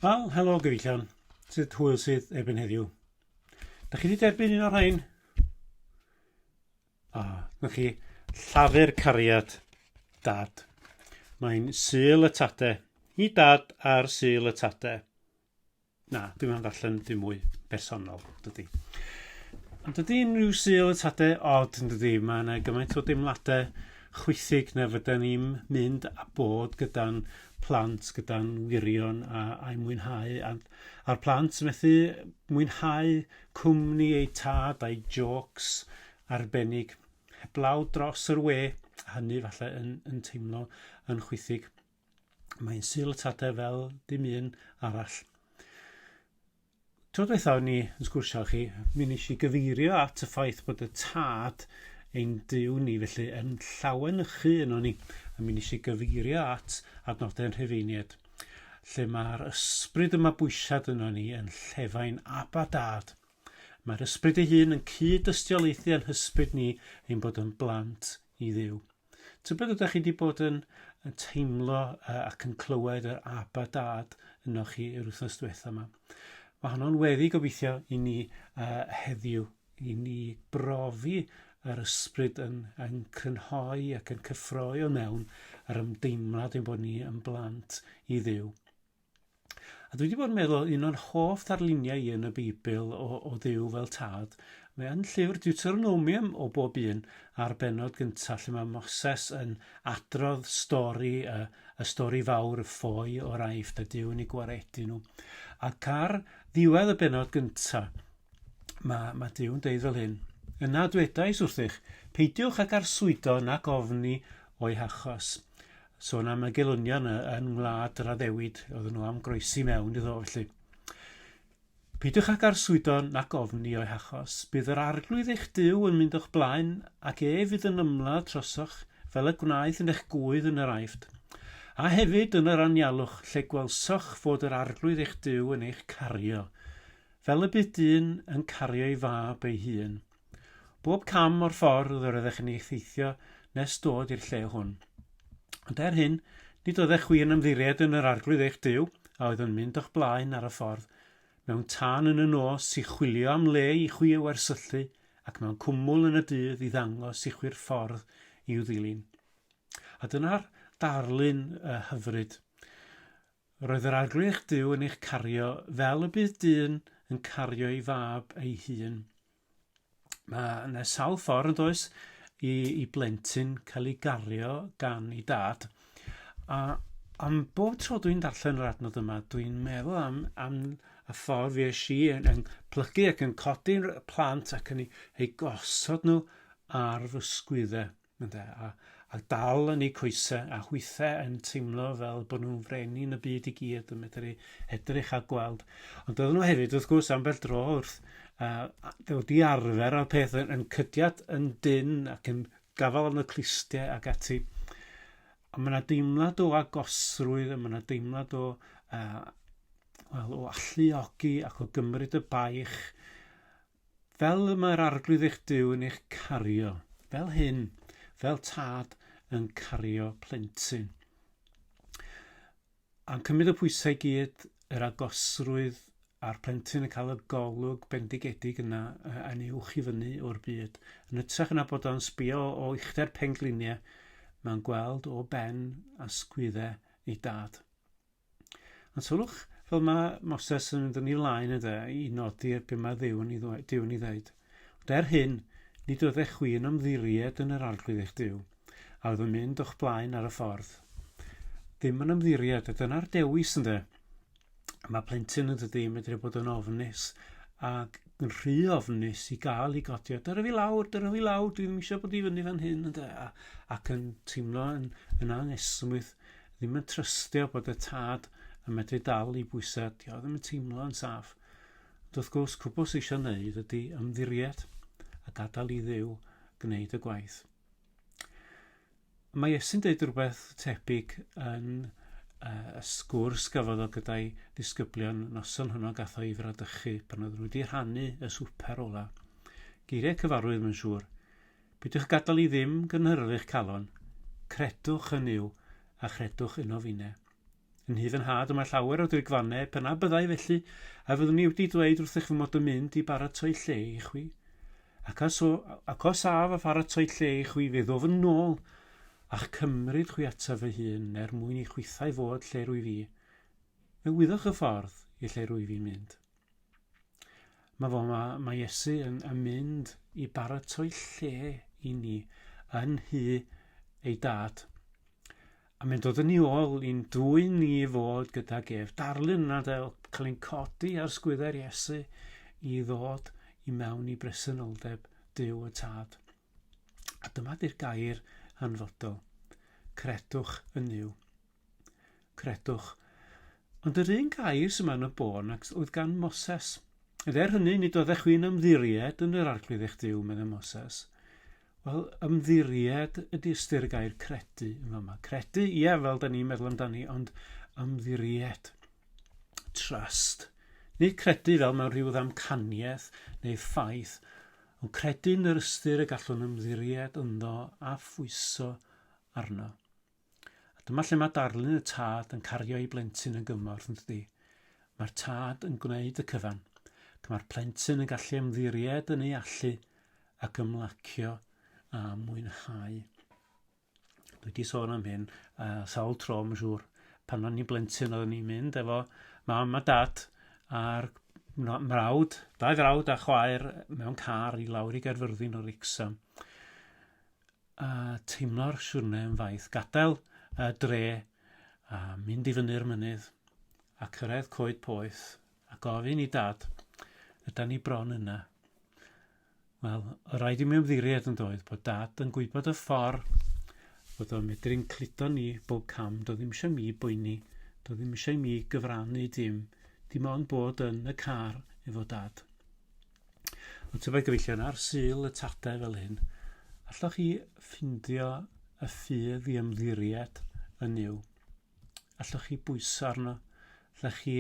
Wel, helo gyfeillion. Sut hwyl sydd erbyn heddiw? Da chi wedi derbyn un o'r rhain? A, na chi, llafur cariad dad. Mae'n Sul y Tade. I dad ar Sul y Tade. Na, dwi'm am ddarllen dim mwy bersonol, dydy. Ond dydy unrhyw Sul y Tade od, yn dydy? Mae yna gymaint o deimladau chwithig na fydden ni'n mynd a bod gyda'n plant, gyda'n wirion a, a'i mwynhau. A, a'r plant methu mwynhau cwmni eu tad a'i jôcs arbennig. Heblaw dros yr we, a hynny falle yn, yn teimlo yn chwithig. Mae'n Sul y Tadau fel dim un arall. Tro diwetha o'n i yn sgwrsio â chi, mi nes i gyfeirio at y ffaith bod y tad ein Duw ni felly yn llawenychu yno ni, a mi nes i gyfeirio at adnodau'n Rhufeiniaid, lle mae'r ysbryd y mabwysiad yno ni yn llefain Abba Dad. Mae'r ysbryd ei hun yn cyd-dystiolaethu â'n hysbryd ni ein bod yn blant i Dduw. Tybed ydych chi wedi bod yn, yn teimlo uh, ac yn clywed yr Abba Dad yno chi yr wythnos diwetha yma. Mae honno'n weddi gobeithio i ni uh, heddiw, i ni brofi yr ysbryd yn, yn crynhoi ac yn cyffroi o mewn yr ymdeimlad ein bod ni yn blant i Dduw. A dwi wedi bod yn meddwl, un o'n hoff ddarluniau i yn y Beibl o, o Dduw fel tad, mae yn llyfr Deuteronomium o bob un a'r bennod gyntaf lle mae Moses yn adrodd stori, y, y stori fawr, y ffoi o'r Aifft a Duw yn ei gwaredu nhw. Ac ar ddiwedd y bennod gyntaf, mae, mae Duw yn deud fel hyn, Yna dwedais wrthych, peidiwch ag arswydo nac ofni o'i hachos. Sôn am y gelynion yn ngwlad yr addewid, oedden nhw am groesi mewn iddo felly. Peidiwch ag arswydo nac ofni o'i hachos. Bydd yr arglwydd eich Duw yn mynd o'ch blaen, ac ef fydd yn ymladd trosoch, fel y gwnaeth yn eich gŵydd yn yr Aifft. A hefyd yn yr anialwch, lle gwelsoch fod yr arglwydd eich Duw yn eich cario, fel y bydd dyn yn cario'i fab ei hun. Bob cam o'r ffordd yr oeddech yn ei theithio nes dod i'r lle hwn. Ond er hyn, nid oeddech chwi yn ymddiried yn yr Arglwydd eich Duw, a oedd yn mynd o'ch blaen ar y ffordd, mewn tân yn y nos i chwilio am le i chwi ei wersyllu, ac mewn cwmwl yn y dydd i ddangos i chwi'r ffordd i'w ddilyn. A dyna'r darlun uh, hyfryd. Roedd yr Arglwydd eich Duw yn eich cario fel y bydd dyn yn cario ei fab ei hun. Mae yna sawl ffordd yn does i, i blentyn cael ei gario gan ei dad. A am bob tro dwi'n darllen yr adnod yma, dwi'n meddwl am, am y ffordd fi eisiau i yn, yn plygu ac yn codi'r plant ac yn ei, ei gosod nhw ar fy sgwyddau. Ynde, a, a dal yn eu coesau, a hwythau yn teimlo fel bod nhw'n frenin y byd i gyd yn medru edrych a gweld. Ond oedden nhw hefyd, wrth gwrs, ambell dro wrth uh, dod i arfer â'r peth yn, yn cydiad yn dynn ac yn gafael yn y clustiau ac ati. Ond mae yna deimlad o agosrwydd, a mae yna deimlad o, uh, wel, o alluogi ac o gymryd y baich Fel y mae'r Arglwydd eich Duw yn eich cario, fel hyn, fel tad yn cario plentyn. A'n cymryd y pwysau i gyd, yr agosrwydd a'r plentyn yn cael y golwg bendigedig yna yn uwch i fyny o'r byd. Yn hytrach yna bod o'n sbio o uchder pengliniau, mae'n gweld o ben a sgwyddau ei dad. Ond sylwch fel mae Moses yn mynd yn ei flaen ynde, i nodi be mae Dduw yn ei ddweud, Duw yn ei ddweud. Ond er hyn, nid oeddech chwi yn ymddiried yn yr Arglwydd eich Duw, a oedd yn mynd o'ch blaen ar y ffordd. Ddim yn ymddiried, a dyna'r dewis ynde. Mae plentyn yn dydy yn medru bod yn ofnus ac yn rhy ofnus i gael ei godi. Dyra fi lawr, dyra fi lawr, dwi ddim eisiau bod i fyny fan hyn ynde. A, ac yn teimlo yn, yn anesmwyth ddim yn trystio bod y tad yn medru dal i bwysau, dio ddim yn teimlo yn saff. Ond wrth gwrs, cwbl sydd eisiau wneud ydy ymddiried a gadael i Dduw gwneud y gwaith. Mae Iesu'n dweud rhywbeth tebyg yn uh, y sgwrs gafodd o gyda'i ddisgyblion noson honno gath o'i fradychu pan oedden nhw wedi rhannu y swper ola. Geiriau cyfarwydd, mae'n siŵr. Peidiwch gadael i ddim gynhyrfu'ch calon, credwch yn Nuw a chredwch yno finne. Yn nhŷ fy nhad y mae llawer o drigfannau, pe na byddai felly, a fyddwn i wedi dweud wrthych fy mod yn mynd i baratoi lle i chwi? Ac os, o, ac os af a pharatoi lle i chwi, fe ddof yn ôl, a'ch cymryd chwi ataf fy hun, er mwyn i chwithau fod lle rwyf i. Fe wyddoch y ffordd i lle rwyf i'n mynd. Mae fo, mae, mae Iesu yn, yn mynd i baratoi lle i ni yn nhŷ ei dad. A mae'n dod yn ei ôl i'n dwyn ni i fod gydag ef. Darlun yna de, o cael ein codi ar sgwyddau'r Iesu i ddod i mewn i bresenoldeb Duw y Tad. A dyma di'r gair hanfodol. Credwch yn Nuw. Credwch. Ond yr un gair sy'n yma yn y bôn ac oedd gan Moses. Ond er hynny, nid oeddech chwi'n ymddiried yn yr arglwydd eich Duw, meddai Moses. Wel, ymddiried ydy ystyr y gair credu yn fama. Credu, ie, fel da ni'n meddwl amdani, ond ymddiried. Trust. Nid credu fel mewn rhyw ddamcaniaeth neu ffaith, ond credu yn yr ystyr y gallwn ymddiried ynddo a phwyso arno. A dyma lle mae darlun y tad yn cario ei blentyn yn gymorth, yn dydi? Mae'r tad yn gwneud y cyfan, ac mae'r plentyn yn gallu ymddiried yn ei allu ac ymlacio a mwynhau. Dwi wedi sôn am hyn uh, sawl tro, mae'n siŵr. Pan o'n i'n blentyn, oeddwn i'n mynd efo mam a dad a'r mrawd, dau frawd a chwaer mewn car i lawr i Gaerfyrddin o Wrecsam. a teimlo'r siwrne yn faith, gadael y dre a mynd i fyny'r mynydd a cyrraedd coed poeth a gofyn i dad, yda ni bron yna? Wel, o rhaid i mi ymddiried yn doedd bod dad yn gwybod y ffordd, bod o'n medru'n cludo ni bob cam, doedd ddim eisiau mi boeni, doedd ddim eisiau mi gyfrannu dim, dim ond bod yn y car efo dad. Ond tybed gyfeillion, ar Sul y Tadau fel hyn, allwch chi ffindio y ffydd i ymddiried yn Nuw? Allwch chi bwyso arno? Allwch chi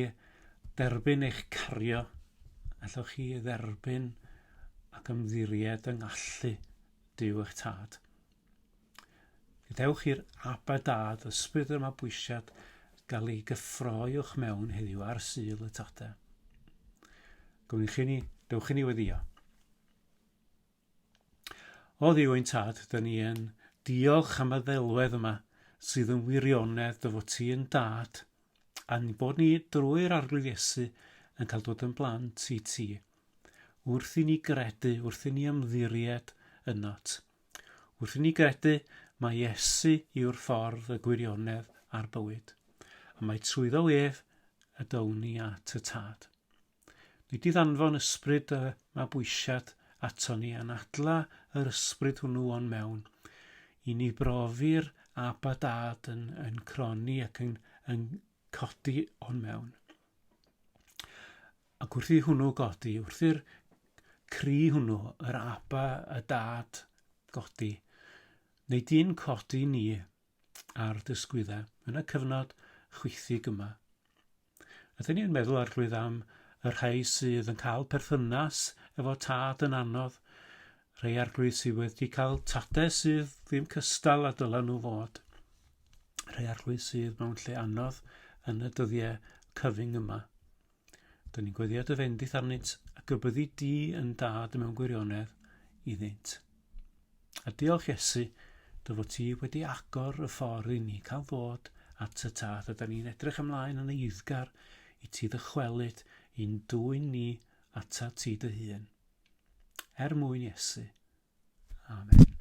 dderbyn eich cario? Allwch chi dderbyn ac ymddiried yng ngallu Duw eich tad? Gadewch i'r Abba Dad, ysbryd yr mabwysiad, gael ei gyffroi o'ch mewn heddiw ar Sul y Tadau. Gofyn chi ni, dewch i ni weddio. O Dduw ein Tad, dyn ni yn diolch am y ddelwedd yma sydd yn wirionedd dy fod ti yn dad, a ni bod ni drwy'r Arglwydd Iesu yn cael dod yn blant i ti. Wrth i ni gredu, wrth i ni ymddiried ynot. Wrth i ni gredu mai Iesu yw'r ffordd, y gwirionedd a'r bywyd, a mai trwyddo ef y down ni at y Tad. Nid i ddanfon ysbryd y mabwysiad ato ni, anadla yr ysbryd hwnnw o'n mewn, i ni brofi'r Abba Dad yn, yn cronni ac yn, yn codi o'n mewn. Ac wrth i hwnnw godi, wrth i'r cri hwnnw, yr Abba, y Dad, godi, neu di'n codi ni ar dy sgwyddau yn y cyfnod chwithig yma. Ydyn ni'n meddwl arglwydd am y rhai sydd yn cael perthynas efo tad yn anodd, rhai arglwydd sydd wedi cael tadau sydd ddim cystal a dylen nhw fod, rhai arglwydd sydd mewn lle anodd yn y dyddiau cyfyng yma. Dyn ni'n gweddio dy fendith arnynt ac y byddi di yn dad mewn gwirionedd iddynt. A diolch Iesu, dy fod ti wedi agor y ffordd i ni cael ddod at y tad, a da ni'n edrych ymlaen yn eiddgar i ti ddychwelyd i'n dwyn ni atat ti dy hun. Er mwyn Iesu. Amen.